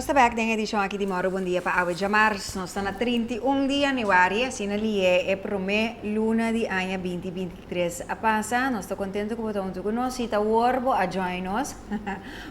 Nos ta bek den edishon aki di Mòru Bon Dia pa awe djamars. Nos ta na 31 di yanüari, asina lié e promé luna di aña 2023 a pasa. Nos ta kontentu ku bo ta huntu ku nos. Si ta awor bo a join nos,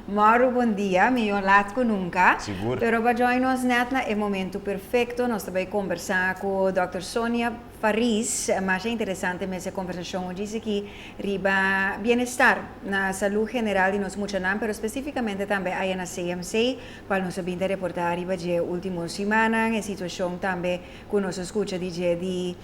Mòru Bon Dia, mihó lat ku nunka. Sigur. Pero bo a join nos nèt na e momentu perfekto. Nos ta bai kombersá ku dòkter Sonia Faris. Masha interesante mes e kombersashon oji aki riba bienestar na salú general di nos muchanan, pero spesífikamente tambe aya na CMC, kual nos a bin ta reportá riba dje último simannan, e situashon tambe ku nos a skucha di dje di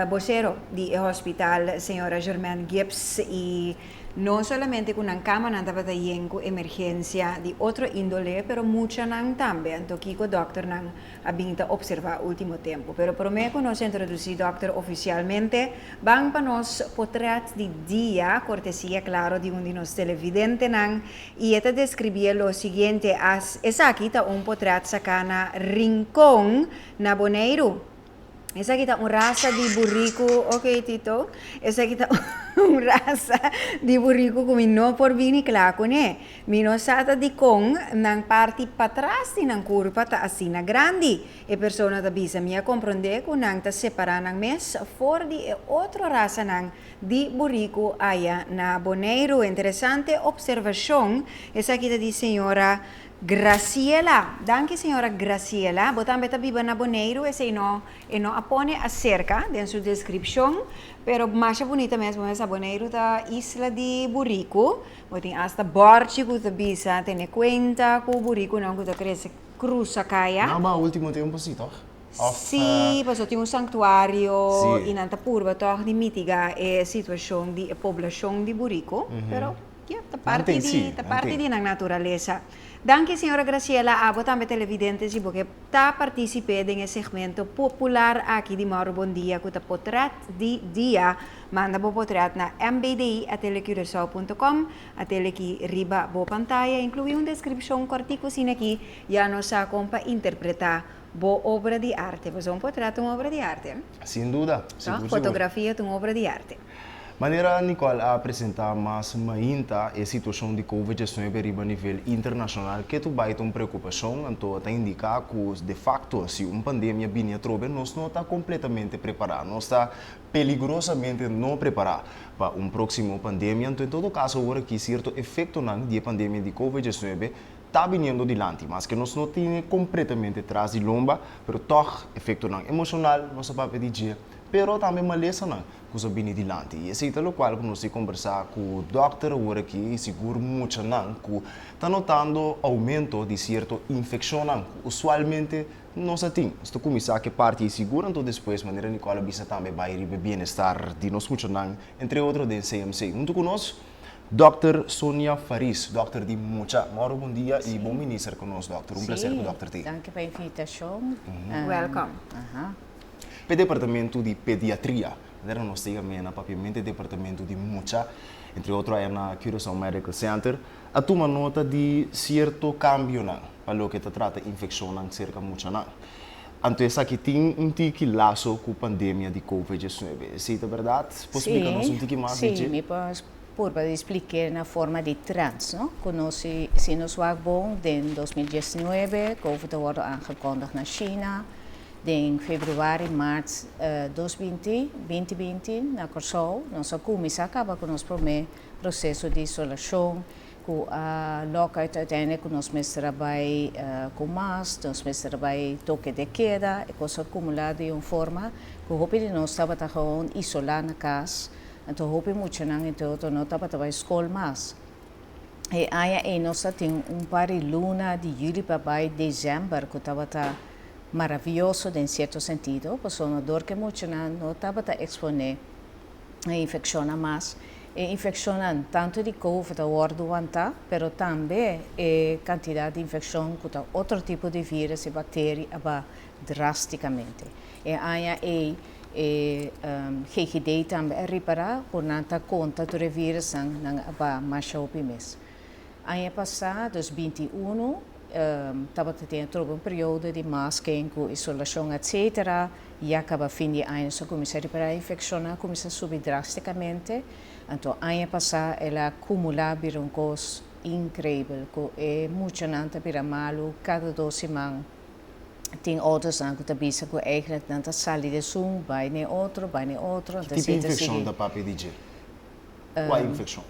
bosero di e hospital, señora Germaine Gibbs, i no solamente ku nan kamanan tabata yen ku emergensia di otro índole, pero muchanan tambe. Anto kiko dòkternan a bin ta observa ultimo tempo. Pero prome cu nos introduci dokter oficialmente, ban pa nos potret di dia, cortesia claro di un di nos televidentenan, y e ta describie lo siguiente, as, Esaki ta un potret saca na Rincon, na Boneiru. Esaki ta un rasa di buriku, ok Tito, esaki ta un rasa di buriku cu mi no por bini cla cune. Mi no sa ta dikon nan parti patras di nan kurpa ta asina grandi. E persona ta bisa, Mi a komprondé ku nan ta separá nan mes for di e otro rasanan di buriku aya na Boneiru. Interesante opservashon esaki ta di señora Graciela. Danki señora Graciela. Bo tambe ta biba na Boneiru? Esei no e no a pone aserka den su deskripshon, pero masha bunita mes. Bo mester sa Boneiru ta isla di buriku. Bo tin asta bòrchi ku ta bisa tene kuenta ku burikunan ku ta krese krusa kaya. Nan ba ultimo tempu si tòg? Òf. Sí, pasobra tin un sanktuario i nan ta purba tòg di mitigá e situashon di e poblashon di buriku, pero ya, ta parti di, ta parti di nan naturalesa. Danki señora Graciela, abo tambe televidente si bo ke ta partisip'é den e segmento popular aki di Mauro Bon Dia ku ta Potret di Dia. Manda bo potret na mbdi@telecuraçao.com, a tele aki riba bo pantaya, inkluí un deskripshon kòrtiku asina aki ya nos sa kon pa interpretá bo obra di arte. Pasobra un potret ta un obra di arte. Sin duda, sigur sigur. Fotografia ta un obra di arte. Manera Nicole a presentá mas mainta e situashon di Covid 19 riba nivel internashonal ke tu bai ta un preokupashon, anto ta indiká ku de fakto si un pandemia bini atrobe nos no ta kompletamente prepará. Nos ta peligrosamente no prepará pa un próksimo pandemia, anto en todo kaso awor aki sierto efektonan di e pandemia di Covid 19 ta biniendo dilanti, maske nos no tene kompletamente tras di lomba, pero tòg efektonan emoshonal nos a papia di dje, pero tambe malesanan ku sa bini dilanti. I esei ta lokual ku nos tin kombersá ku dòkter awor aki i sigur muchanan ku ta notando oumento di sierto infekshonnan ku usualmente nos a tin. Nos ta kuminsá ku e parti ei sigur anto despues manera Nicole a bisa tambe bai riba e bienestar di nos muchanan entre otro den CMC. Huntu ku nos Dòkter Sonia Faris, dòkter di mucha. Mòru bon dia i bon minister ku nos dòkter. Un plaser ku dòkter tin. Danki pa e invitashon. Welkom. P'e departamento di pediatria, manera nos ta yam'é na papiamento e departamento di mucha, entre otro aya na Curaçao Medical Center, a tuma nota di sierto kambionan pa loke ta trata infekshonnan serka muchanan. Anto esaki tin un tiki laso ku pandemia di Covid 19. Esei ta bèrdat? Por splika nos un tiki mas di dje? Sí, mi por purba di splik'é na forma di trends, no? Ku nos si nos wak bon den 2019 Covid a wòrdu aangekondigd na China, Den februari, maart dos binti, binti binti, na Kòrsou nos a kuminsá kaba ku nos promé proseso di isolashon ku a lòk uit uiteindelijk ku nos mester a bai ku mas, nos mester a bai toke de keda. E kos a kumulá di un forma ku hopi di nos tabata gewoon isolá na kas, anto hopi muchanan entre otro no tabata bai skol mas. E aña ei nos ta tin un par di luna di juli pa bai desèmber ku tabata maravioso den sierto sentido, pasobra dor ku e muchanan no tabata eksponé e infekshonnan mas. E infekshonnan tantu di covid a wòrdu wantá, pero tambe e kantidat di infekshon ku ta otro tipo di vírus i bakteri a baha drástikamente. E aña ei E GGD tambe a ripará ku nan ta konta tur e vírusnan, nan a baha masha hopi mes. Aña pasá, dos 21, tabata tin atrobe un periodo di masking ku isolashon etsetera, ya kaba fin di aña nos a kuminsá ripará e infekshonnan a kuminsá subi drástikamente. Anto aña pasá el a kumulá bira un kos. Increibel ku e muchanan ta bira malu kada dos siman. Tin otronan ku ta bisa ku eigenlijk nan ta sali di esun bai na e otro, bai na e otro. Ki tipo infekshon ta papia di dje? Kua infekshon?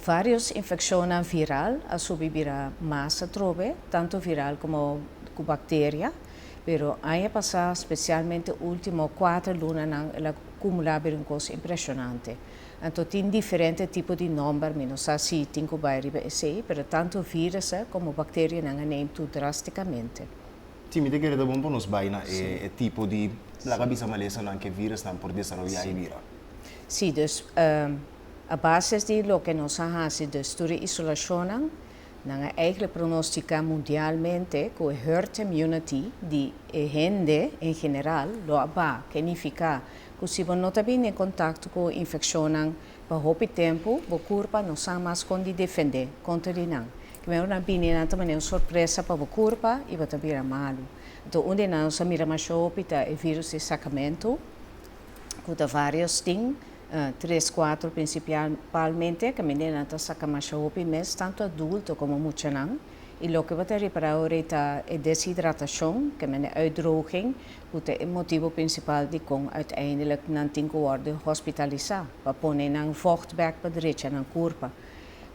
Varios infekshonnan viral a subi bira mas atrobe, tantu viral komo ku bakteria. Pero aña pasá, spesialmente último kuater lunanan, el a kumulá bira un kos impreshonante. Anto tin diferente tipo di nòmber, mi no sa si tin ku bai riba esei, pero tantu virussen komo bakterianan a neem toe drástikamente. Sí, mi ta kere ta bon pa nos bai na e tipo di laga bisa malesanan ku e virusnan por desaroyá i bira. Sí, dus a basis di loke nos a hasi, dus tur e isolashonnan, nan a eigenlijk pronostiká mundialmente ku e herd immunity di e hende en general lo a baha, ke nifiká ku si bo no ta bini en kontakto ku infekshonnan pa hopi tempu, bo kurpa no sa mas kon di defendé kontra di nan. Primero nan bini nan ta manera un sorpresa pa bo kurpa i bo ta bira malu. Anto un di nan nos a mira masha hopi ta e virus di sakamentu, ku ta vários tin, tres, kuater prinsipalmente, kaminda nan ta saka masha hopi mes, tantu adulto komo muchanan. I loke bo ta ripará ora ei ta e deshidratashon, ke mende uitdroging, ku ta e motibu prinsipal dikon uiteindelijk nan tin ku wòrdu hospitalisá, pa pone nan vògt bèk pa drecha nan kurpa.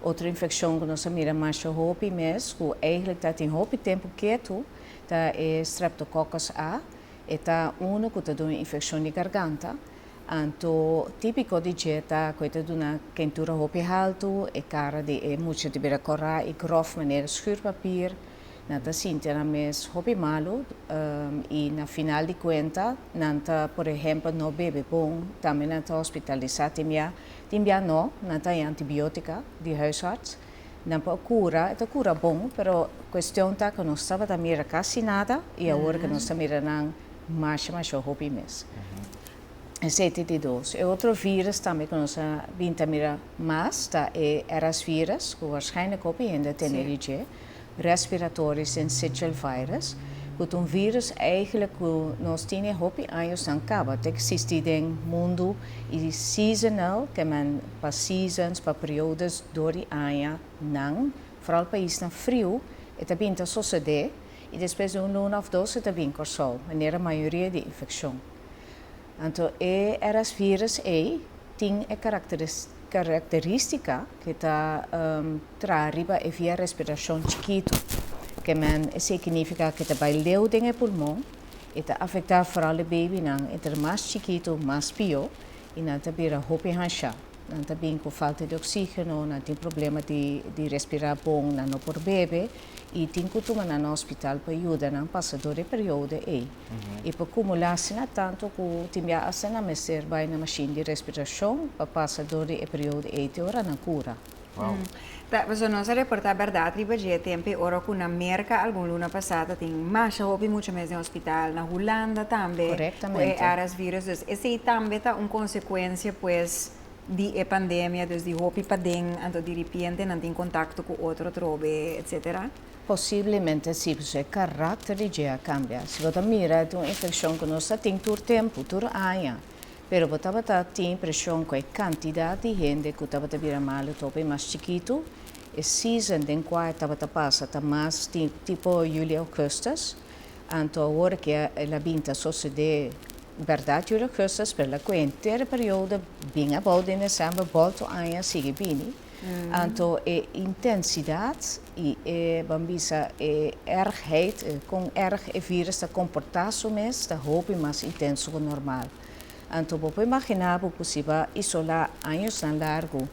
Otro infekshon ku nos a mira masha hopi mes, ku eigentlik ta tin hopi tempu ketu, ta e Streptococcus A. E ta unu ku ta duna infekshon di garganta. Anto típiko di dje ta ku e ta duna kentura hopi haltu, e kara di e mucha ta bira kòrá i gròf manera schuurpapier. Nan ta sinti nan mes hopi malu i na final di kuenta nan ta por ehèmpel no bebe bon, tambe nan ta hospitalisá tin bia, tin bia no, nan ta haña antibiótika di huisarts. Nan por kura, e ta kura bon, pero kuestion ta ku nos tabata mira kasi nada i awor ku nos ta mira nan masha masha hopi mes. Esei ta di dos. E otro virus tambe ku nos a bin ta mira mas ta e RS virus, ku waarschijnlijk hopi hende a tene di dje, Respiratory Syncytial Virus, ku ta un virus eigenlijk ku nos tin e hopi añosnan kaba ta eksistí den mundu i seasonal, ke men pa seasons, pa periodes dor di aña nan, vooral paisnan friu, e ta bin ta sosodé i despues di un luna òf dos e ta bin Kòrsou, manera mayoria di infekshon. Anto e RS virus ei tin e karakterístika ku ta traha riba e via respirashon chikitu, ke men esei signifiká ku ta bai leu den e pulmon, e ta afektá foral e babynan entre mas chikitu mas pió i nan ta bira hopi hanshá. Nan ta bin ku falta di oksígeno, nan tin problema di respirá bon, nan no por bebe i tin ku tuma nan na hospital pa yuda nan pasa dor e periodo ei. I por kumulá asina tantu ku tin bia asta nan mester bai na mashin di respirashon pa pasa dor di e periodo ei te ora nan kura. Wow. Ta, pasobra nos a reportá bèrdat riba dje tempu e ora ku na Merka algun luna pasá ta tin masha hopi mucha mes den hospital, na Hulanda tambe ku e Korektamente. RS virus. Dus esei tambe ta un konsekuensia pues di e pandemia, dus di hopi paden, anto di ripiente nan tin kontakto ku otro atrobe, etcetera. Posiblemente si, pasobra e karakter di dje a kambia. Si bo ta mira e ta un infekshon ku nos ta tin tur tempu, tur aña, pero bo tabata tin impreshon ku e kantidat di hende ku tabata bira malu ta hopi mas chikitu. E season den kua e tabata pasa ta mas tipo juli, augustus. Anto awor ku el a bin ta sosodé bèrdat juli, augustus, pero el a kohe henter e periodo bin abou den desèmber, bòltu aña sigui bini. Anto e intensidat i e, ban bisa, e ergheid, kon erg e virus ta komportá su mes, ta hopi mas intenso ku normal. Anto bo por imaginá bo ku si bo a isolá añosnan largu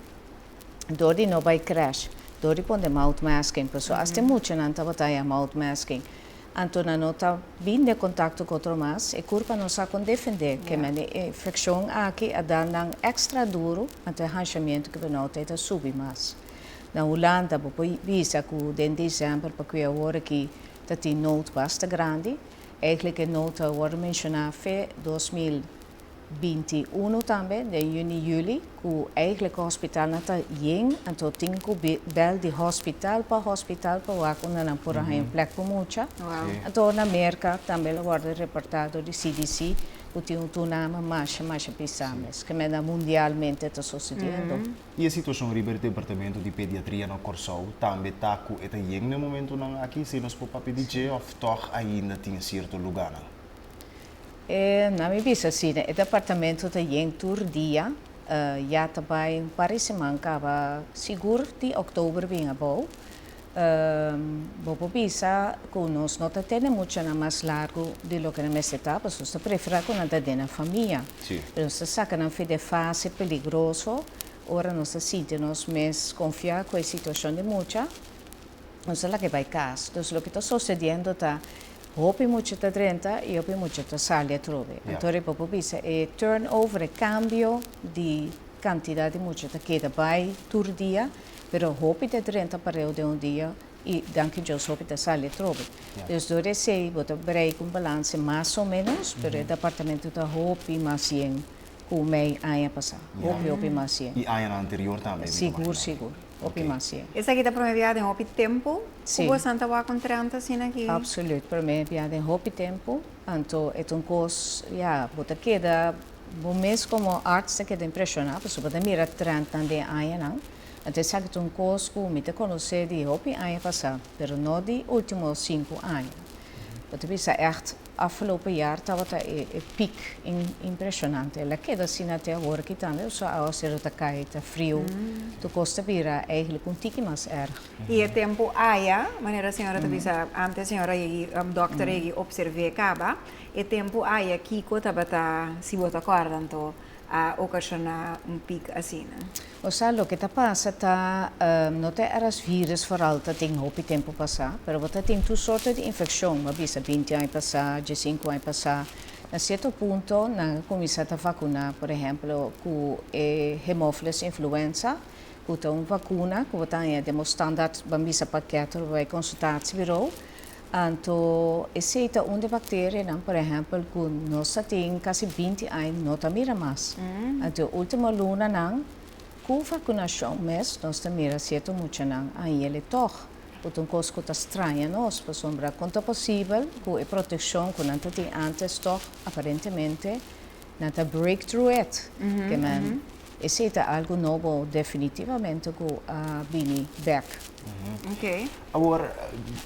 dor di no bai krèsh, dor di pone mouth masking, pasobra asta e muchanan tabata haña mouth masking, Anto nan no ta bin den kontakto ku otro mas, e kurpa no sa kon defendé. Ke men e infekshon aki a da nan èkstra duru, anto e hanshamentu ku benòut ei ta subi mas. Na Hulanda bo por bisa ku den desèmber pa ku e awor aki ta tin nood basta grandi. Eigentlik e nood a wòrdu menshoná fe 2021 tambe, den yüni, yüli, ku eigentlik e hospitalnan ta yen, anto tin ku bel di hospital pa hospital pa wak unda nan por a haña un plek pa mucha. Anto na Merka tambe lo wòrdu reportá dor di CDC. Ku tin un toename masha masha pisá mes, ke menda mundialmente ta sosediendo. I e situashon riba e departamento di pediatria na Kòrsou tambe ta ku e ta yen na e momentunan aki, si nos por papia di dje òf tòg ainda tin sierto lugánan? E, na mi bisa asina, e departamento ta yen tur dia, ya ta bai un par di siman kaba, sigur di òktober bin abou. Bo por bisa ku nos no ta tene muchanan mas largu di loke nan mester ta, pasobra nos ta preferá ku nan ta den nan famia. Pero nos ta saka nan for di e fase peligroso ora nos ta sinti nos mes konfiá ku e situashon di mucha, nos ta laga e bai kas. Dus loke ta sosediendo ta hopi mucha ta drenta i hopi mucha ta sali atrobe. Anto bo por bisa e turnover, e kambio di kantidat di mucha ta keda bai tur dia. Pero hopi ta drenta pareu den un dia y danki Dios hopi ta sali atrobe. Dus door esey bo ta bereik un balance mas o menos, pero e departamento ta hopi mas yen cu mei aña pasa. Hopi hopi mas yen. Y añanan anterior tambe mi ta imagina. Sigur sigur, hopi mas yen. Esaki ta prome bia den hopi tempo cu bosan ta wak un trend asina aki? Absoluut, prome bia den hopi tempo. Anto e ta un cos, ya, bo ta keda. Bo mes komo arts ta keda impreshoná pasobra bo ta mira trendnan den añanan. Anto esaki ta un kos ku mi ta konosé di hopi aña pasá, pero no di último sinku aña. Bo ta bisa ègt afgelopen jaar tabata e e piek impreshonante. El a keda asina te awor aki tambe, pasobra awaseru ta kai, ta friu, tur kos ta bira eigenlijk un tiki mas erg. I e tempu aya, manera señora ta bisa, antes señora yegi, dòkter yegi opserv'é kaba, E tempu aya kiko tabata, si bo ta kòrda anto, a okashoná un pik asina? Osea, loke ta pasa ta, no ta e RS virus vooral ta tin hopi tempu pasá, pero bo ta tin tur sorto di infekshon, bo a bisa 20 aña pasá, 15 aña pasá. Na sierto punto nan a kuminsá ta vakuná, por ehèmpel, ku e Haemophilus influenza, ku ta un vakuna ku bo ta haña den bo standaard, ban bisa pakèt ora bo bai konsultatiebureau. Anto esei ta un di bacterianan, por ehempel, cu nos ta tin casi 20 aña no ta mira mas. Anto e ultimo lunanan, cu vacunacion mes, nos ta mira cierto muchanan a hiele tog. Cu ta un cos cu ta straña nos, pasobra con ta posibel cu e proteccion cu nan ta tin antes tog aparentemente nan ta break through it. Ke men esei ta algo nobo definitivamente cu a bini bek. Ok. Awor,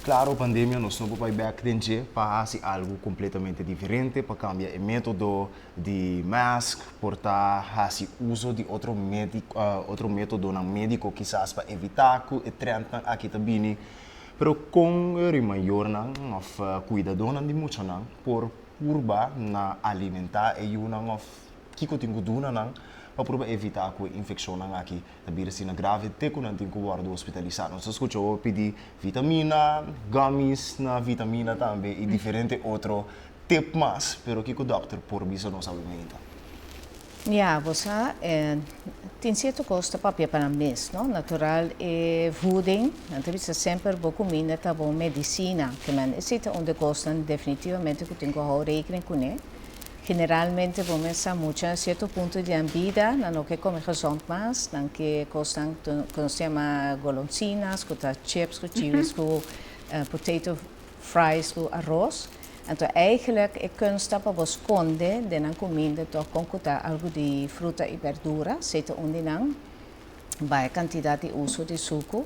claro pandemia nos no por bai bek den dje pa haci algo completamente diferente, pa cambia e metodo di mask, por ta haci uso di otro otro metodonan medico kisas pa evita cu e trendnan aki ta bini. Pero con e mayornan of cuidadonan di muchanan por purba na alimenta e yunan of kiko tin ku duna nan pa purba evitá ku e infekshonnan aki ta bira asina grave te ku nan tin ku wòrdu hospitalisá. Nos ta skucha hopi di vitamina, gummies na vitamina tambe i diferente otro tip mas, pero kiko dòkter por bisa nos awe mainta? Ya, bo sa, tin sierto kos ta papia pa nan mes, no? Natural e voeding, nan ta bisa semper bo kuminda ta bo medisina, ke men esei ta un di e kosnan definitivamente ku tin ku hou rekening kuné. Generalmente bo mes sa mucha na sierto punto di nan bida nan no ke kome gezond mas, nan ke kosnan ku nos ta yama golonsinas, ku ta chips ku chiwis ku potato fries ku aros. Anto eigenlijk e kunst ta pa bo skonde den nan kuminda tòg kon ku ta algu di fruta i berdura, esei ta un di nan. Bai kantidat di uso di suku.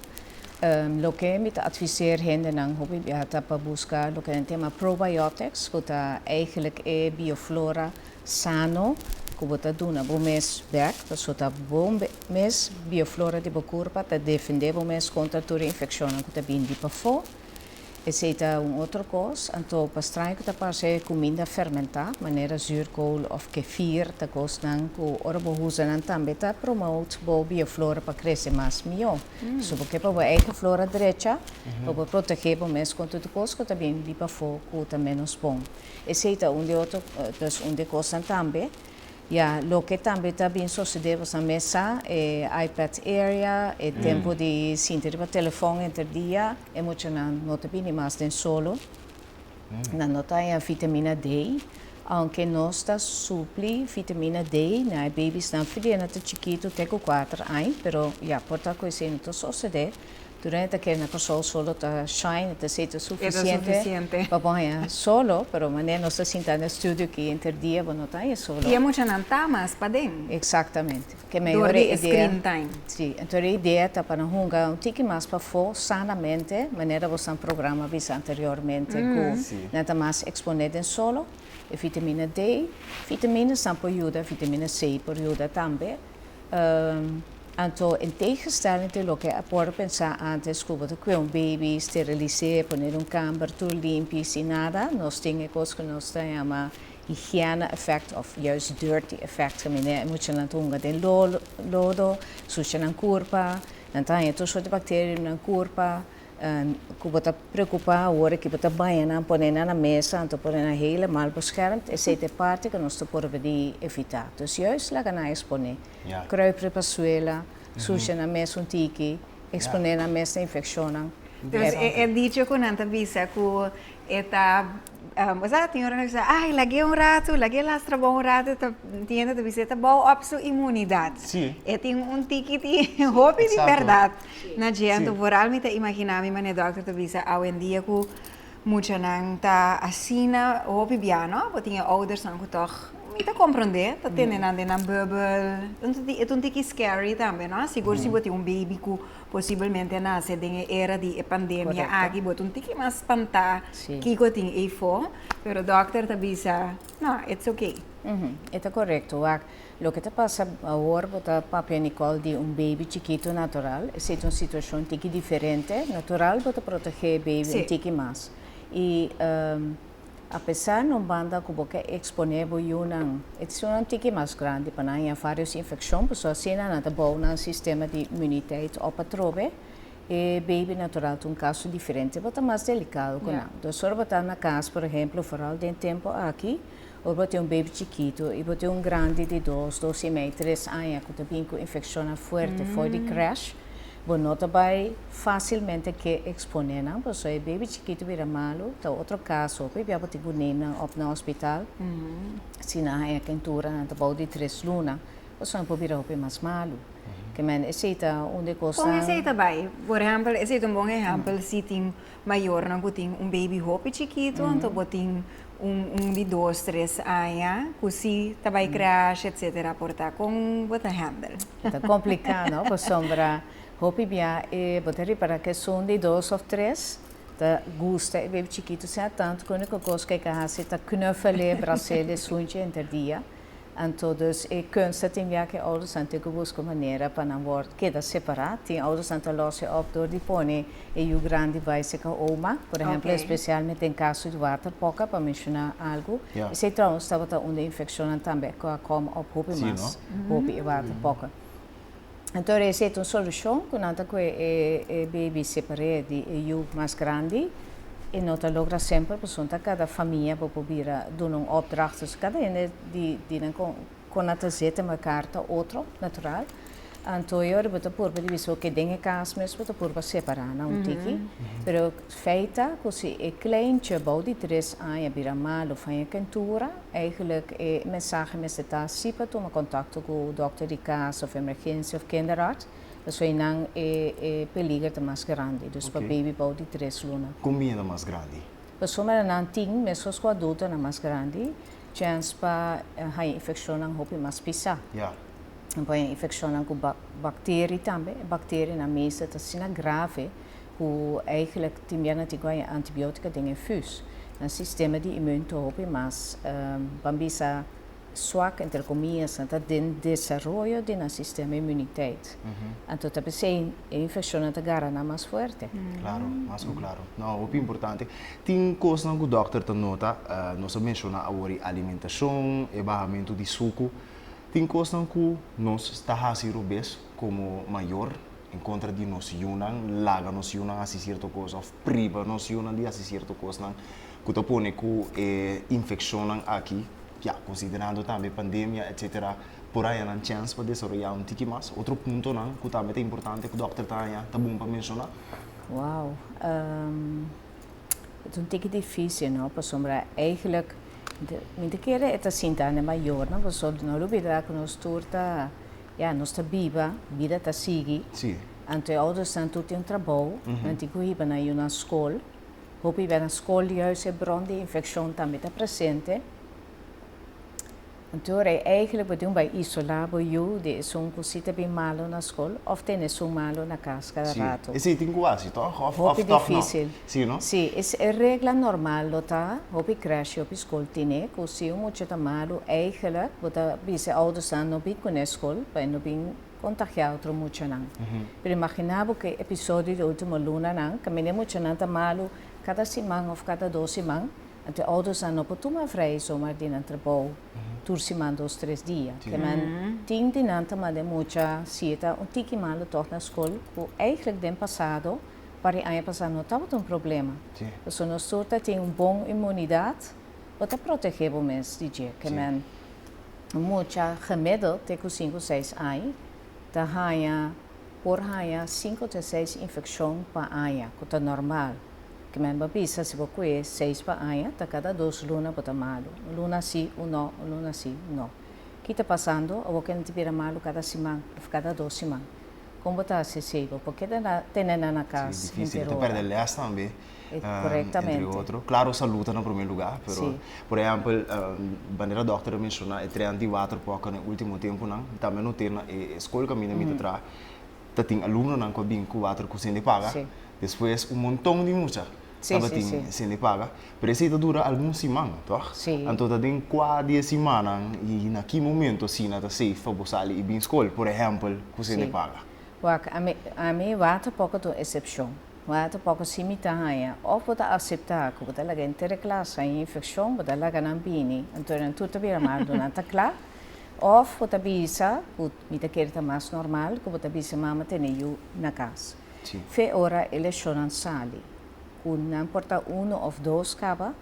Loke mi ta adviseer hendenan hopi bia ta pa buska loke nan ta yama probiotics, ku ta eigenlijk e bioflora sano ku bo ta duna bo mes bek, pasobra ta bo mes bioflora di bo kurpa ta defende bo mes kontra tur e infekshonnan ku ta bini di pafó. Esei ta un otro kos. Anto pa straño ku ta parse kuminda fermentá, manera zuurkool òf kefir, ta kosnan ku ora bo usa nan tambe ta promote bo bioflora pa krese mas mihó. So bo ke pa bo eigen flora drecha, pa bo protegé bo mes kontra tur kos ku ta bin di pafó ku ta ménos bon. Esei ta un di otro, dus un di e kosnan tambe. Ya, loke tambe ta bin sosodé boso mes sa, e iPad area, e tempu di sinti riba telefòn enter dia, e muchanan no ta bini mas den solo, nan no ta haña vitamina D, aunke nos ta supli vitamina D na e babiesnan for di e nan ta chikitu te ku kuater aña, pero ya, por ta ku esei no ta sosodé. Tur hende ta kere na Kòrsou solo ta shine, e ta esei ta E ta sufisiente sufisiente. pa bo haña solo, pero manera nos ta sinta na e studio aki henter dia bo no ta haña solo. I e muchanan ta mas paden. Exactamente. Ke Dor mehor di e e idea. screen time. Sí, enton e idea ta pa nan hunga un tiki mas pafó sanamente, manera bosan programa a bisa anteriormente ku nan ta mas eksponé den solo. E vitamina D, vitaminasnan por yuda, vitamina C por yuda tambe. Anto in tegenstelling te loke a por pensa antes ku bo ta kue un baby, sterilis'é, pon'é den un kamber tur limpi sin nada, nos tin e kos ku nos ta yama higiene effect of juist dirty effect, kaminda e muchanan ta hunga den lodo, susha nan kurpa, nan ta haña tur sorti bakteria riba nan kurpa. Ku bo ta preokupá awor ki bo ta baña nan, pone nan na mesa, anto pone nan helemaal beschermd, esei ta e parti ku nos ta purba di evitá. Dus juist laga nan eksponé. Kruip riba suela, susha nan mes un tiki, eksponé nan mes na infekshonnan. Dus e dicho ku nan ta bisa ku e ta Bo sa, tin ora nan bisa, ay, lag'é un ratu, lag'é lastra bo un ratu, ta tin hende ta bisa e ta bou op su inmunidat. E tin un tiki di hopi di bèrdat na dje. Anto vooral mi ta imaginá mi manera dòkter ta bisa awendia ku muchanan ta asina hopi bia, no? Bo tin e oudersnan ku tòg mi ta komprondé, ta tene nan den nan bùbel. E ta un tiki scary tambe, no? Sigur si bo tin un baby ku Posibelmente a nase den e era di e pandemia aki, bo ta un tiki mas spantá kiko tin eifó, pero dòkter ta bisa, no, it's okay. E ta korekto, wak. Loke ta pasa awor, bo ta papia Nicole di un baby chikitu natural, esei ta un situashon tiki diferente. Natural bo ta protegé e baby un tiki mas. I Apesar na un banda ku bo ke eksponé bo yunan, e ta un tiki mas grandi pa nan haña vários infekshon, pasobra asina nan ta bou nan sistema di imuniteit op atrobe. E baby natural ta un kaso diferente, bo ta mas delikado ku nan. Dus ora bo ta na kas, por ehemplo, foral den tempu aki, ora bo tin un baby chikitu i bo tin un grandi di dos, dos i mei, tres aña ku ta bin ku infekshonnan fuerte for di krèsh, Bo no ta bai fásilmente ke eksponé nan, pasobra e baby chikitu bira malu, ta otro kaso. Hopi bia bo tin ku neem nan op na hospital, si nan haña kentura nan ta bou di tres luna, pasobra nan por bira hopi mas malu. Ke men esei ta un di e Kon kosnan. esei ta bai? Por ehèmpel, esei ta un bon ehèmpel si tin mayornan ku tin un baby hopi chikitu, anto bo tin un un di dos, tres aña ku si ta bai crèche etcetera por ta. Kon bo ta handle? E ta kompliká no, pasobra hopi bia e bo ta ripará ku esun di dos òf tres ta gusta e baby chikitu asina tantu ku úniko kos ku e ka hasi ta knuffel'é, bras'é, sunchi henter dia. Anto dus e kunst ta tin bia ku e oudersnan tin ku buska un manera pa nan wòrdu keda separá. Tin oudersnan ta lòs e òp dor di pone e yu grandi bai serka oma, por ehèmpel, espesialmente den kaso di waterpokken, pa menshoná algu. Esei trouwens tabata un di e infekshonnan tambe ku a kòm òp hopi mas hopi e waterpokken. Anto esei ta un solushon ku nan ta kue e baby separ'é di e yu mas grandi. E no ta logra semper pasobra ta kada famia bo por bira duna un opdracht. Dus kada hende di di nan kon kon nan ta zeta mekaar ta otro natural. Anto e ora bo ta purba di bisa oke den e kas mes bo ta purba separá nan un tiki. Pero feit ta ku si e kleintje bou di tres aña bira malu of haña kentura, eigenlijk e mensahe mester ta si pa tuma kontakto ku dòkter di kas of emergensia of kinderarts. Pasobra einan e e peliger ta mas grandi, dus pa baby bou di tres luna. Kon miedo mas grandi? Pasobra nan tin, meskos ku adultonan mas grandi, chèns pa haña infekshonnan hopi mas pisá. Nan por haña infekshonnan ku bakteri tambe. E bakterinan meestal ta asina grave ku eigenlijk tin bia nan tin ku haña antibiotika den e fus. Nan sistema di imun ta hopi mas, ban bisa, swak, entre comillas, nan ta den desaroyo di nan sistema inmuniteit. Anto ta p'esei e infeccionnan ta gara nan mas fuerte. Claro, mas cu claro. No, hopi importante. Tin cosnan cu dokter ta nota, nos a menciona awor e alimentacion, e bahamento di sucu. Tin cosnan cu nos ta haci robes como mayor en contra di nos yunan, laga nos yunan haci cierto cos of priva nos yunan di haci cierto cosnan cu ta pone cu e infeccionnan aki, Ya, konsiderando tambe pandemia etcetera, por haña nan chèns pa desaroyá un tiki mas. Otro puntonan ku tambe ta importante ku dòkter ta haña ta bon pa menshoná. Wow, e ta un tiki difísil no, pasobra eigenlijk mi ta kere e ta sinta na e mayornan, pasobra no lubidá ku nos tur ta, ya, nos ta biba, bida ta sigui. Sí. Anto e oudersnan tur tin un trabou, nan tin ku hiba nan yu na skol. Hopi bia na skol juist e bron di infekshon tambe ta presente. Anto ora eigenlijk bo tin un bai isolá bo yu di esun ku si ta bin malu na skol òf tene esun malu na kas kada rato. Esei tin ku hasi tòg òf Hopi tòg no? difísil. Sí, no? Sí, e regla normal lo ta, hopi krèsh i hopi skol tine ku si un mucha ta malu eigenlijk bo ta bisa e oudersnan no bin kuné skol pa e no bin kontagiá otro muchanan. Pero imaginá bo ku e episodio di último lunanan kaminda e muchanan ta malu kada siman òf kada dos siman. Anto e oudersnan no por tuma vrij zomaar di nan trabou tur siman dos tres dia. Ke men tin di nan ta manda e mucha si e ta un tiki malu tòg na skol ku eigentlik den pasado par di aña pasá no tabata un problema. Pasobra nos tur ta tin un bon inmunidat bo ta protegé bo mes di dje. Ke men un mucha gemiddeld te ku sinku seis aña ta haña por haña sinku te seis infekshon pa aña ku ta normal. Ke men bo bisa si bo kue seis pa aña ta kada dos luna bo ta malu. Un luna si, un no, un luna si, un no. Ki ta pasando? Awor ke nan ta bira malu kada siman of kada dos siman. Kon bo ta hasi esei? Bo por keda na tene nan na Sí, kas difícil. henter Ta ora. pèrdè lès tambe, Korektamente. entre otro. Klaro salú ta na promé lugá, pero por ehèmpel, manera dòkter a menshoná e trènt di waterpokken e último tempunan, tambe no tin na e skol kaminda mi ta traha. Ta tin alumnonan ku a bin ku water ku sende paga. Despues un monton di mucha tabatin sende paga. Pero esei ta dura algun siman, tòg? Anto ta den kua di e simannan i na ki momento asina ta safe pa bo sali i bin skol, por ehèmpel, ku sende paga? Wak, ami, ami water poko ta un esepshon. Water poko si mi ta haña. Òf bo ta aseptá ku bo ta laga henter e klas haña infekshon, bo ta laga nan bini, anto nan tur ta bira malu, nan ta kla. Òf bo ta bisa ku Mi ta kere ta mas normal ku bo ta bisa mama tene yu na kas. Fe ora e leshonnan sali, ku nan por ta unu òf dos kaba,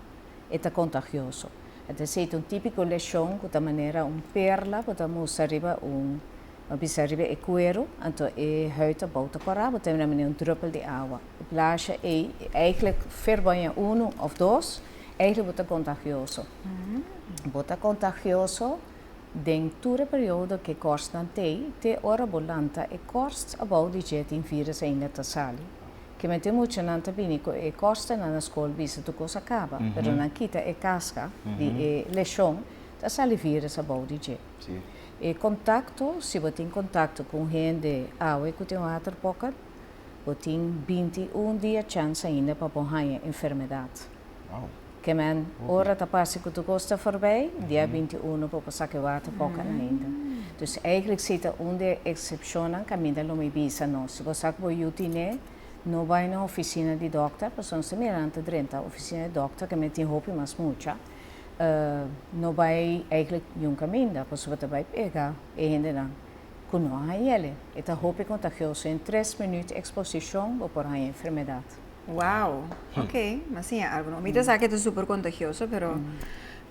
e ta kontagioso. Esei ta un típiko leshon ku ta manera un perla ku ta mustra riba un, bo bisa riba e kueru, anto e huid abou ta kòrá, bo ta mira manera un drùpel di awa. E plasha ei, eigentlik ferbaña unu òf dos, eigentlik bo ta kontagioso. Bo ta kontagioso. Den tur e periodo ku e kòrsnan t'ei, te ora bo lanta e kòrs abou di dje tin vírus ainda ta sali. Ke mete muchanan ta bini ku e kòrstanan na skol bisa tur kos a kaba, pero nan kita e kaska di e leshon, ta sali vírus abou di dje. E kontakto, si bo tin kontakto ku un hende awe ku tin waterpokken, bo tin 21 dia chèns ainda pa bo haña enfermedat. Ke men ora ta parse ku tur kos ta forbij, dia 21 por por saka e water pokken ainda. Dus eigenlijk si ta un di e eksepshonnan kaminda lo mi bisa nos. Si bo sa ku bo yu tine, no bai na ofisina di dòkter, pasobra nos ta mira nan ta drenta ofisina di dòkter ke men tin hopi mas mucha. No bai eigenlijk niun kaminda, pasobra bo ta bai pega e hendenan ku no a haña el. E ta hopi kontagioso. Den tres minüt eksposishon bo por haña enfermedat. Wow, ok, m'a siña algo nobo. Mi ta sa ke ta super kontagioso, pero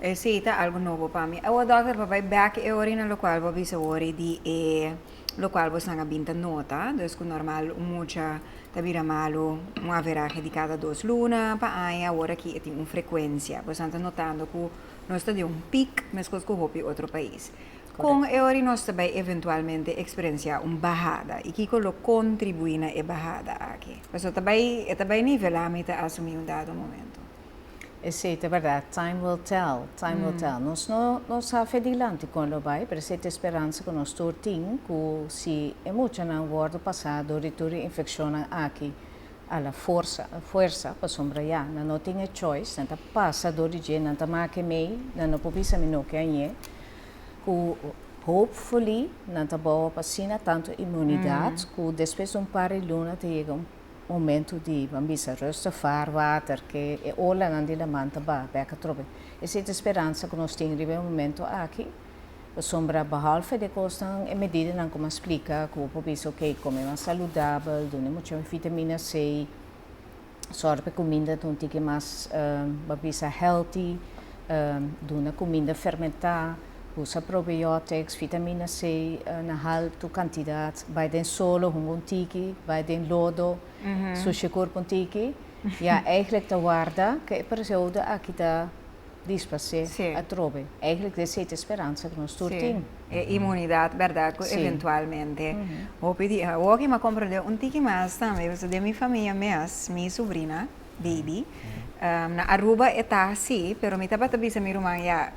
esei ta algo nobo pa mi. Awor dòkter, pa bai bèk e ora na lokual bo a bisa wori di e lokual bosnan a bin ta nota, dus ku normal un mucha ta bira malu un averahe di kada dos luna pa aña, awor aki e tin un frekuensia. Bosnan ta notando ku nos ta den un pik meskos ku hopi otro pais. Kon e ora nos ta bai eventualmente eksperensiá un bahada i kiko lo kontribuí na e bahada aki? Pasobra ta bai, e ta bai nivelá mi ta asumí un dado momento. Esei ta bèrdat, time will tell, time will tell. Nos no no sa fe dilanti kon lo bai, pero esei ta e speransa ku nos tur tin ku si e muchanan wòrdu pasá dor di tur e infekshonnan aki a la forsa, fuersa, pasobra ya, nan no tin e choice, nan ta pasa dor di dje, nan ta make mei, nan no por bisa mi no ke añ'é. Ku hopefully nan ta bou op asina tantu inmunidat ku despues di un par di luna ta yega un momento di ban bisa rustig vaarwater ke e olanan di laman ta baha bek atrobe. Esei ta e speransa ku nos tin riba e momento aki pasobra behalve di e kosnan e medidanan ku mi a splika ku bo por bisa ok kome mas saludabel, duna mucha vitamina C, Sòru pa e kuminda ta un tiki mas, bo a bisa healthy, duna kuminda fermentá, usa probiotics, vitamina C na haltu kantidat, bai den solo hunga un tiki, bai den lodo, sushi kurpu un tiki. Ya, eigenlijk ta warda ku e periodo aki ta. Disparse atrobe. Eigenlijk esei ta e speransa ku nos tur tin. E inmunidat, bèrdat, ku eventualmente hopi di awor ki mi a komprendé un tiki mas tambe, pasobra den mi famia mes, mi subrina, baby, na Aruba e ta así, pero mi tabata bisa mi ruman ya,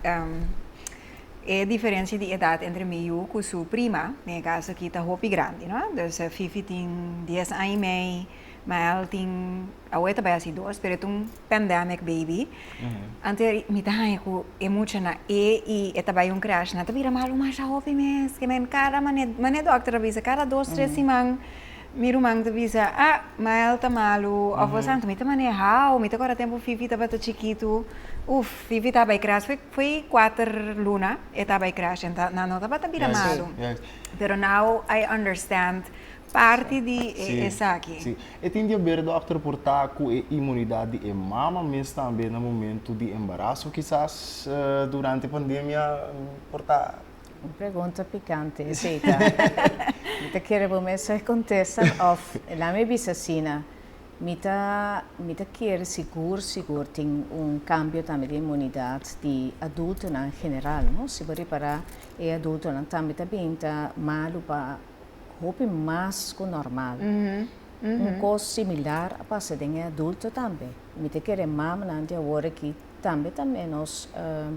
e diferensia di edat entre mi yu ku su prima, den e kaso aki, ta hopi grandi, no? Dus Fifi tin dies aña i mei, Mael tin, awe ta bai hasi dos, pero e ta un pandemic baby. Anto mi ta haña ku e muchanan e i e ta bai un crash, nan ta bira malu masha hopi mes. Ke men kada mane, mane dòkter a bisa, kada dos, tres siman mi ruman ta bisa, ah, Mael ta malu òf osea. Anto mi ta mane, how? Mi ta kòrda tempu Fifi tabata chikitu, uf, Fifi ta bai crash, foi foi kuater luna e ta bai crash, en nan no tabata bira malu. Pero now I understand Parti di e esaki. Sí. E tin di haber, dòkter, por ta ku e inmunidat di e mama mes tambe na momentu di embaraso kisas durante pandemia por ta. Un pregunta pikante esei ta. Mi ta kere bo mes a kontesta òf laat mi bisa asina, mi ta mi ta kere sigur sigur tin un kambio tambe di inmunidat di adultonan en general, no? Si bo ripará e adultonan tambe ta bin ta malu pa hopi mas ku normal. Un kos similar a pasa den e adulto tambe. Mi ta kere mamanan di awor aki tambe ta ménos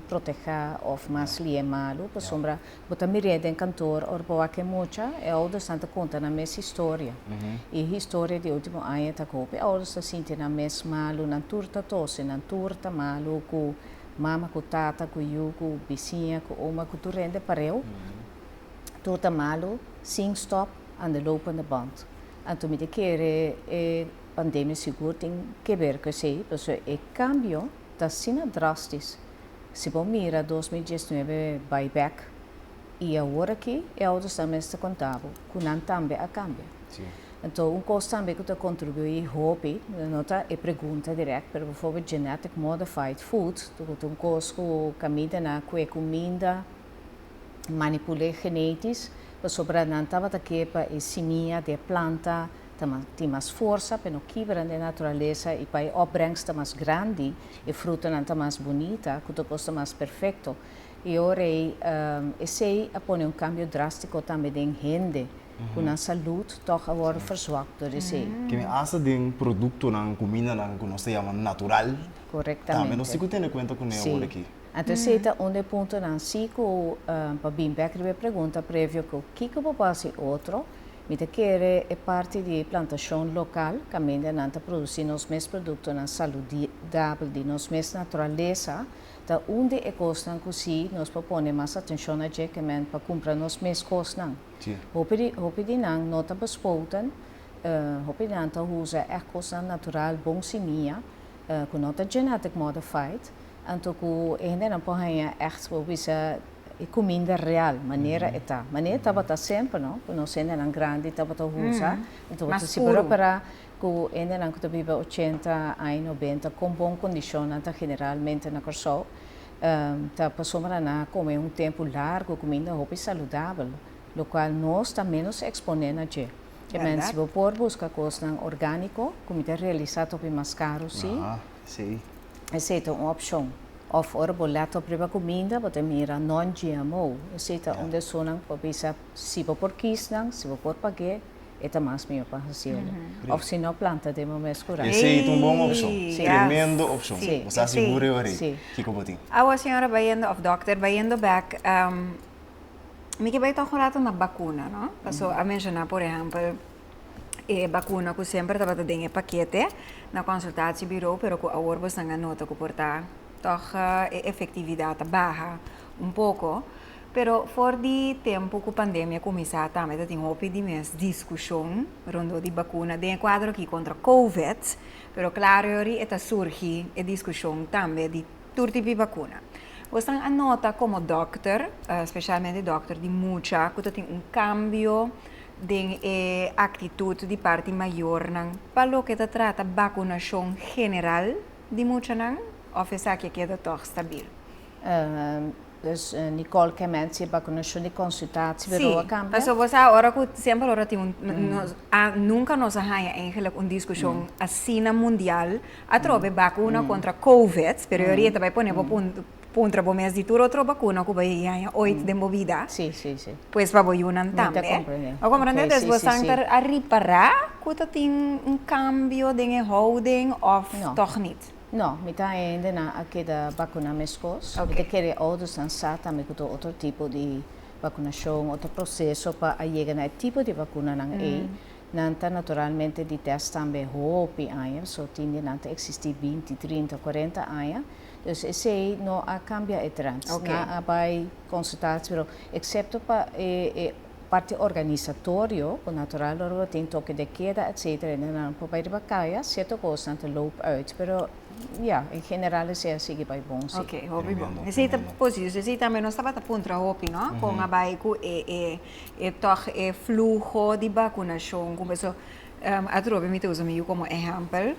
protehá òf mas lié malu pasobra bo ta mir'é den kantor ora bo wak e mucha, e oudersnan ta konta nan mes historia. I e historia di último aña ta ku hopi ouders ta sinti nan mes malu, nan tur ta tosi, nan tur ta malu ku mama ku tata ku yu ku bisiña ku oma ku tur hende pareu. Tur ta malu, sin stop aan de lopende band. Anto mi ta kere e pandemia sigur tin keber ku esei, pasobra e kambio ta asina drastis. Si bo mira 2019 bai bek i awor aki, e oudersnan mes ta konta bo ku nan tambe a kambia. Anto un kos tambe ku ta kontribuí hopi, no ta e pregunta dirèkt, pero bijvoorbeeld genetic modified food, ku ta un kos ku kamindanan ku e kuminda, manipul'é genétisch, pasobra nan tabata ke pa e simia di e planta ta tin mas forsa, pa e no kibra den naturalesa i pa e opbrengst ta mas grandi, e frutanan ta mas bunita, ku tur kos ta mas perfekto. I ora ei esei a pone un kambio drástiko tambe den hende, ku nan salud tòg a wòrdu verzwakt dor esei. Kende asta den produktonan, kumindanan ku nos ta yama natural, tambe nos tin ku tene kuenta kuné awor aki. Anto esei ta un di e puntonan si ku pa bin bek riba e pregunta previo ku kiko bo por hasi otro, mi ta kere e parti di plantashon lokal kaminda nan ta produsi nos mes produktonan saludabel di nos mes naturalesa ta un di e kosnan ku si nos por pone mas atenshon na dje ke men pa kumpra nos mes kosnan. Hopi di hopi di nan no ta bespoten, hopi di nan ta usa ègt kosnan natural bon simia ku no ta genetic modified. Anto ku e hendenan por haña ègt bo bisa e kuminda real, manera e ta. Manera e tabata semper, no? Ku nos hendenan grandi tabata usa. Anto bo ta sigur para ku hendenan ku ta biba ochenta aña, nobenta, kon bon kondishonnan ta generalmente na Kòrsou, ta pasobra nan a kome un tempu largu kuminda hopi saludabel, lokual nos ta ménos eksponé na dje. Ke men si bo por buska kosnan orgániko, ku mi ta realisá ta hopi mas karu sí. Esei ta un opshon. Òf ora bo lèt op riba kuminda, bo ta mira non-GMO. Esei ta un di esunnan ku bo bisa si bo por kis nan, si bo por pag'é, e ta mas mihó pa hasi el. Òf si no, planta den bo mes kurá. Esei ta un bon opshon. Tremendo opshon. Bo sa sigur e ora ei kiko bo tin. Awa señora bayendo òf dòkter bayendo bèk, mi ke bai tòg un ratu na bakuna, no? Paso a menshoná por ehèmpel. E bakuna ku semper tabata den e pakete na konsultatieburo, pero ku awor bosnan a nota ku por ta tòg e efektividat a baha un poko. Pero for di tempu ku pandemia kuminsá tambe ta tin hopi di mes diskushon rondó di bakuna den e kuadro aki kontra covid, pero klaro yori e ta surgi e diskushon tambe di tur tipo di bakuna. Bosnan a nota komo dòkter, spesialmente dòkter di mucha, ku ta tin un kambio den e aktitut di parti mayornan pa loke ta trata bakunashon general di muchanan òf esaki a keda tòg stabil? Dus Nicole ke men si vacunacion di consultatiebureau a cambia? Si, pasobra bo sa ora cu semper ora tin un, nos a nunca nos a haya eigenlijk un discusion asina mundial atrobe vacuna contra covid, pero e ora ta bay pone bo puntra bo mes di tur otro vacuna cu bay haya ooit den bo bida, pues pa bo yunan tambe. Bo comprende? Dus bo san ta a ripara cu ta tin un cambio den e houding of toch niet? No, mi ta hendenan a keda vacuná meskos. Mi ta kere oudersnan sa tambe ku ta otro tipo di vakunashon, otro proseso pa a yega na e tipo di vakunanan ei. Nan ta naturalmente di tèst tambe hopi aña, so tin di nan ta eksistí 20, 30, 40 aña. Dus esei no a kambia e trend. Nan a bai konsultatie, pero eksepto pa e parti organisatorio, ku natural ora bo tin toke de keda etcetera i nan por bai riba kaya, sierto kosnan ta loop uit, pero ya, en general esei a sigui bai bon si. Ok, hopi bon. Esei ta positivo, esei tambe nos tabata puntra hopi, no? Kon a bai ku e e e tòg e fluho di bakunashon ku paso atrobe mi ta usa mi yu komo ehèmpel,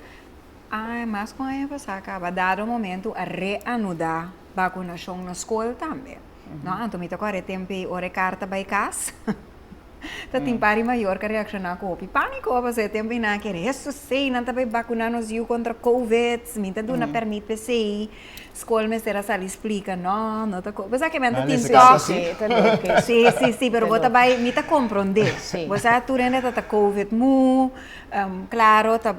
a mas ku aña pasá kaba dado momento a reanudá bakunashon na skol tambe. No, anto mi ta kore tempu ei ora e karta bai kas. Ta tin par di mayor ka reakshoná ku hopi pániko pasobra e tempu ei nan a kere, Hesus ei, nan ta bai bakuná nos yu kontra covid, mi ta duna pèrmit p'esei. Skol mester a sali splika, no, no ta ko. Bo sa ke men ta tin tòg. Sí, sí, sí, pero bo ta bai, mi ta komprondé. Bo sa tur hende ta ta covid mu, klaro ta,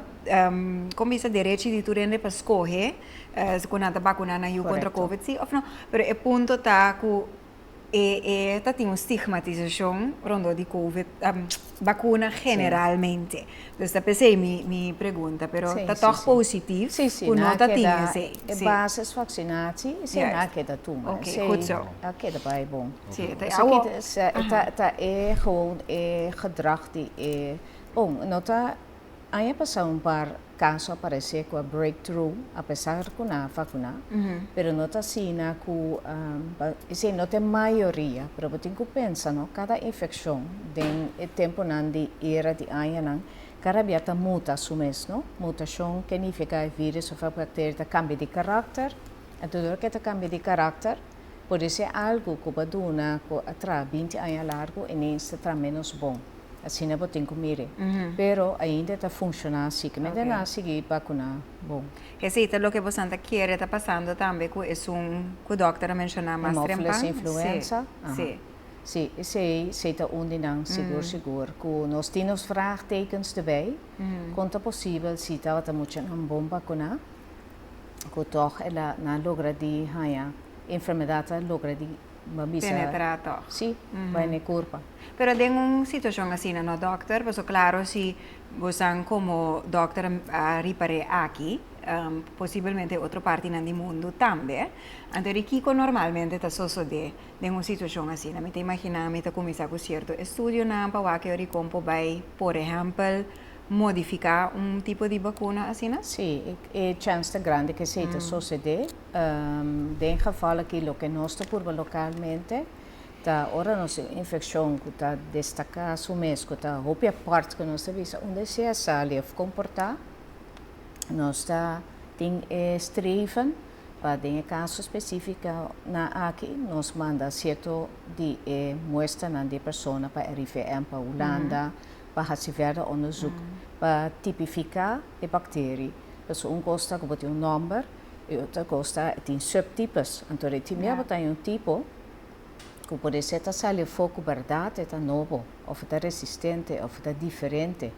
kon bisa, derechi di tur hende pa skohe. Ku nan ta bakuná nan yu kontra covid si òf no, pero e punto ta ku e e ta tin un stigmatisashon rondó di covid, bakuna generalmente. Dus ta p'esei mi mi pregunta, pero ta tòg positif ku no ta tin esei. E basis vaksinatie esei nan a keda tuma, esei a keda bai bon. Ta e gewoon e gedrag di e, bon no ta. Aña pasá un par kaso a paresé ku a break through apesar ku nan a vakuná, pero no ta asina ku esei no ta e mayoria, pero bo tin ku pensa no, kada infekshon den e tempunan di era di añanan kada bia ta muta su mes no, mutashon ke nifiká e vírus òf e bakteria ta kambia di karakter, anto dor ku e ta kambia di karakter pode ser algu ku bo a duna ku a traha 20 aña largu ineens ta traha ménos bon. Asina bo tin ku mire. Pero ainda e ta funshoná si ke mente nan a sigui bakuná bon. Esei ta loke bosan ta kere ta pasando tambe ku esun ku dòkter a menshoná mas trempan? Haemophilus influenza? Si. Si, esei esei ta un di nan sigur sigur. Ku nos tin nos vraagtekens erbij. Kon ta posibel si tabata muchanan bon bakuná ku tòg el a nan a logra di haña enfermedat a logra di Penetrá tòg. Sí, bai na e kurpa. Pero den un situashon asina no dòkter, pasobra klaro si bosan komo dòkter a ripar'é aki, posibelmente otro partinan di mundu tambe, anto di kiko normalmente ta sosodé den un situashon asina? Mi ta imaginá mi ta kuminsá ku sierto estudionan pa wak e ora kon por bai, por ehèmpel, modifiká un tipo di bakuna asina? Sí, e chèns ta grandi ku esei ta sosodé. Den geval aki loke nos ta purba lokalmente ta ora nos tin un infekshon ku ta destaká su mes, ku ta hopi apart ku nos ta bisa unda esei a sali òf komportá, nos ta tin e streven pa den e kaso spesífiko nan aki nos manda sierto di e muestranan di e persona pa RIVM, pa Hulanda, pa hasi verder onderzoek pa tipifiká e bakteri. Pasobra un kos ta ku bo tin un nòmber i otro kos ta e tin subtipes. Anto e tin bia bo ta un tipo ku por ser ta sali afó ku bèrdat e ta nobo òf e ta resistente òf e ta diferente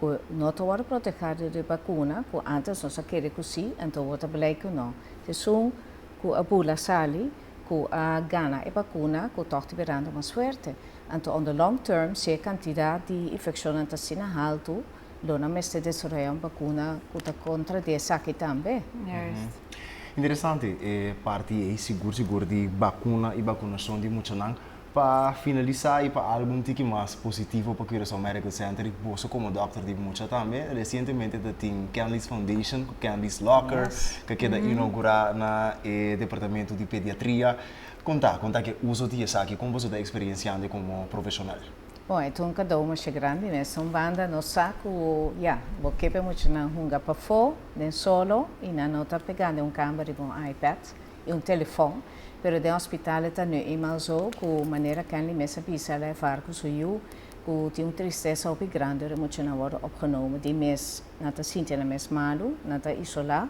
ku no ta wòrdu protehá dor di bakuna ku ántes nos a kere ku sí anto awor ta blijk ku no. Esun ku a bula sali ku a gana e bakuna ku tòg ta birando mas fuerte. Anto on the long term si e kantidat di infekshonnan ta asina haltu lo nan mester desaroyá un bakuna ku ta kontra di esaki tambe. Juist. Interesante e parti ei sigur sigur di bakuna i bakunashon di muchanan. Pa finalisá i pa algu un tiki mas positivo pa Curaçao Medical Center i boso komo dòkter di mucha tambe, resientemente ta tin Kenley's Foundation ku Kenley's Locker ku a keda inougurá na e departamento di pediatria. Konta, konta ke uso di esaki, kon boso ta eksperensiando komo profeshonal? Bon, e ta un kadou masha grandi mes. Un banda nos sa ku ya, bo ke pa e muchanan hunga pafó den solo i nan no ta pegá den un kamber riba un iPad i un telefòn. Pero den hospital e ta nu eenmaal zo ku manera Kenley mes a bisa el a ervaar ku su yu ku tin un tristesa hopi grandi ora e muchanan wòrdu opgenomen. Di mes nan ta sinti nan mes malu, nan ta isolá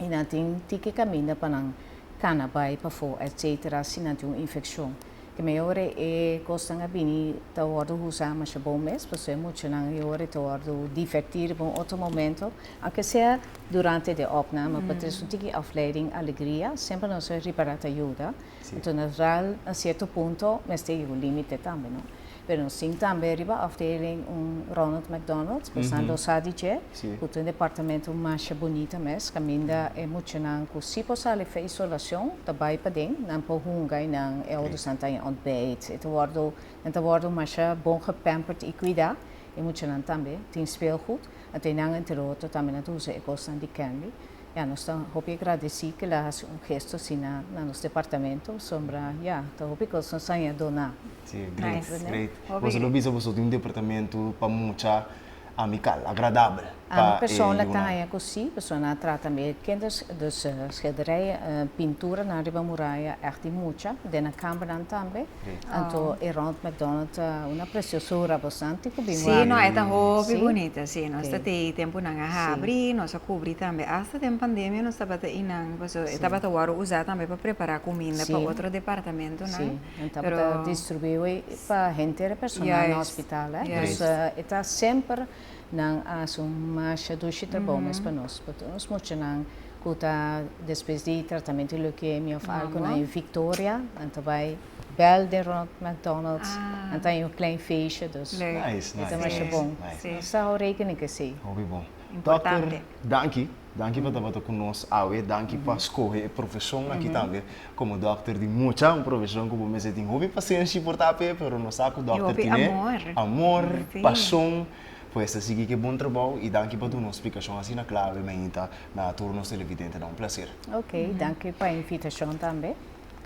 i nan tin tiki kaminda pa nan kana bai pafó etcetera si nan tin un infekshon. Ke mei ora e kosnan a bini ta wòrdu usá masha bon mes, pasobra e muchanan e ora ta wòrdu divertí riba un otro momento, aunke sea durante de opname, pa trese un tiki afleiding, alegria, semper nos a ripará ta yuda. Enton natural na sierto punto mester yega un límite tambe, no? Pero nos tin tambe riba afdeling un Ronald McDonald, bosan lo sa di dje, ku ta un departamento masha bunita mes, kaminda e muchanan ku si por sali for isolacion ta bai paden, nan por hunga i nan e oudosnan ta haña ontbijt, e ta wòrdu, nan ta wòrdu masha bon gepamperd i kuidá, e muchanan tambe tin speelgoed, anto nan entre otro tambe nan ta usa e kosnan di candy. Ya, nos ta hopi agradesí ku el a hasi un gesto asina na nos departamento, pasobra ya, ta hopi kos nos haña doná. Sí, great, great. Boso lo bisa boso tin un departamento pa mucha amikal, agradabel pa e Ami persoonlijk ta haña ku sí, pasobra nan a trata mi e kinders, dus schilderijen, pinturanan riba muraya ègt di mucha, den nan kambernan tambe. Anto e Ronald McDonald ta una preciosura, bosnan tin cu bin wak. Sí, no, e ta hopi bunita, sí. Nos ta tei tempu nan a habri, nos a cubri tambe. Hasta den pandemia nos tabata einan, pasobra e tabata wòrdu usá tambe pa prepará kuminda pa otro departamentonan. Sí, nan tabata distribuí pa henter e personal na hospital, eh. Dus e ta semper nan a hasi un masha dushi trabou mes pa nos. Pa tur nos muchanan ku ta despues di tratamentu di leukemia òf algu nan e viktoria, nan ta bai bel den Ronald McDonald's, nan ta haña un klein feestje, dus e ta masha bon. Nos ta hou rekening ku esei. Hopi bon. Dòkter, danki. Danki pa tabata ku nos awe. Danki pa skohe e profeshon aki tambe komo dòkter di mucha, un profeshon ku bo mester tin hopi pasenshi por ta p'e, pero nos sa ku dòkter tine amor, pashon. Pues ta sigui ku e bon trabou i danki pa duna un splikashon asina kla awe mainta na tur nos televidentenan. Un plaser. Ok, danki pa e invitashon tambe.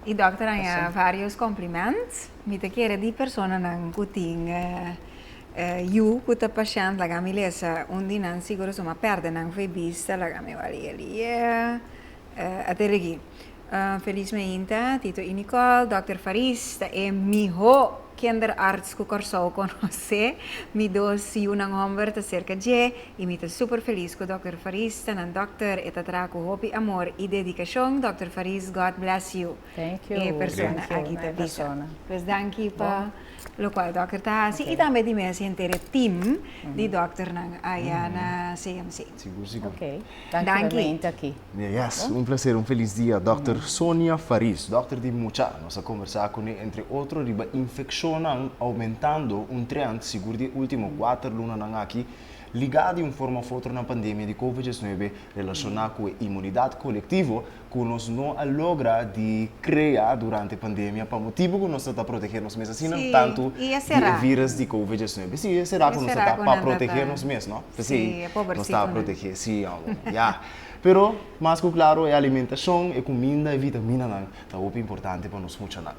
E dòkter haña vários kompliment. Mi ta kere di personanan ku tin yu ku ta pashènt laga mi lesa un di nan sigur su m'a pèrdè nan fo'i bista laga mi wak lié a te rigi. Felis mainta Tito i Nicole, Dòkter Faris ta e mihó kinderarts ku Kòrsou konosé. Mi dos yunan hòmber ta serka dje i mi ta super felis ku Dòkter Faris ta nan dòkter. E ta traha ku hopi amor i dedikashon. Dòkter Faris God bless you. Thank you. E persona aki ta bisa. Pues danki pa lokual dòkter ta hasi i tambe di mes henter e team di dòkternan aya na CMC. Sigur sigur. Ok. Danki pa meinta aki. Yes, un placer, un felis dia. Dòkter Sonia Faris, dòkter di mucha. Nos a kombersá kuné entre otro riba infekshonnan oumentando, un trend sigur di e último kuater lunanan aki, ligá di un forma òf otro na pandemia di Covid diesnuebe relashoná ku e imunidat kolektivo ku nos no a logra di krea durante pandemia pa motibu ku nos ta ta protegé nos mes asina tantu di e virus di Covid diesnuebe. Sí, e será ku nos ta ta pa protegé nos mes, no? P'esei nos ta protegé, sí, ya. Pero, mas ku klaro, e alimentashon, e kuminda, e vitaminanan ta hopi importante pa nos muchanan.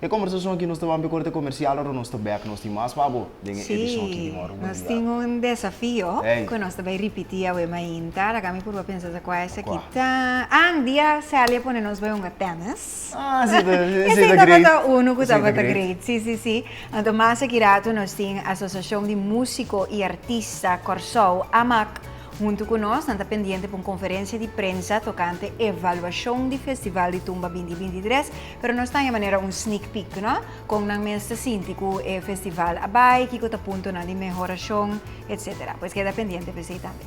E kombersashon aki nos ta ban p'e korte komersial ora nos ta bèk nos tin mas pa bo den e edishon aki di Mòru Bon Dia. Nos tin un desafio ku nos ta bai ripití awe mainta. Laga mi purba pensa sa kua esaki ta. Ah, un dia Sally a pone nos bai hunga tènis. Ah, si ta great. Esei tabata unu ku tabata great. Si, si, si. Anto mas aki ratu nos tin Asosiashon di Músiko i Artista Kòrsou, AMAK, Huntu ku nos, nan ta pendiente pa un konferensia di prensa tokante evaluashon di Festival di Tumba binti 23, pero nos ta haña manera un sneak peek, no? Kon nan mes ta sinti ku e festival a bai, kiko ta puntonan di mehorashon, etsetera. Pues keda pendiente pa esei tambe.